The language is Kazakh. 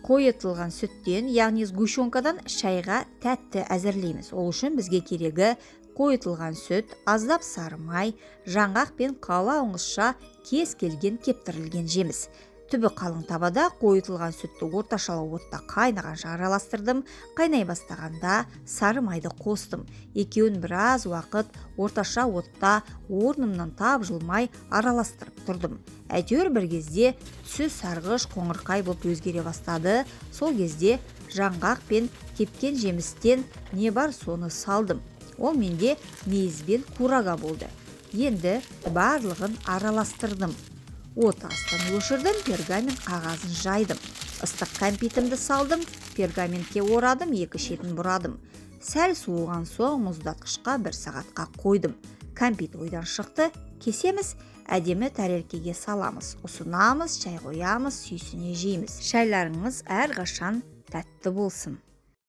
Қойытылған сүттен, яғни сгущенкадан шайға тәтті әзірлейміз. Ол үшін бізге керегі қойытылған сүт, аздап сары май, жаңғақ пен қалауыңызша кез келген кептірілген жеміс. Түбі қалың табада қойытылған сүтті орташалау отта қайнағанша араластырдым. Қайнай бастағанда сары майды қостым. Екеуін біраз уақыт орташа отта орнымнан тапжылмай араластырып тұрдым. Әйтеуір бір кезде түсі сарғыш қоңырқай болып өзгере бастады. Сол кезде жаңғақ пен кепкен жемістен не бар, соны салдым. Ол менде мейіз бен курага болды. Енді барлығын араластырдым. От астын өшірдім, пергамент қағазын жайдым. Ыстық кәмпитімді салдым, пергаментке орадым, екі шетін бұрадым. Сәл суыған соң мұздатқышқа бір сағатқа қойдым. Кәмпит ойдан шықты, кесеміз, әдемі тәрелкеге саламыз, ұсынамыз, шай қоямыз, сүйсіне жейміз. Шайларыңыз әрқашан тәтті болсын.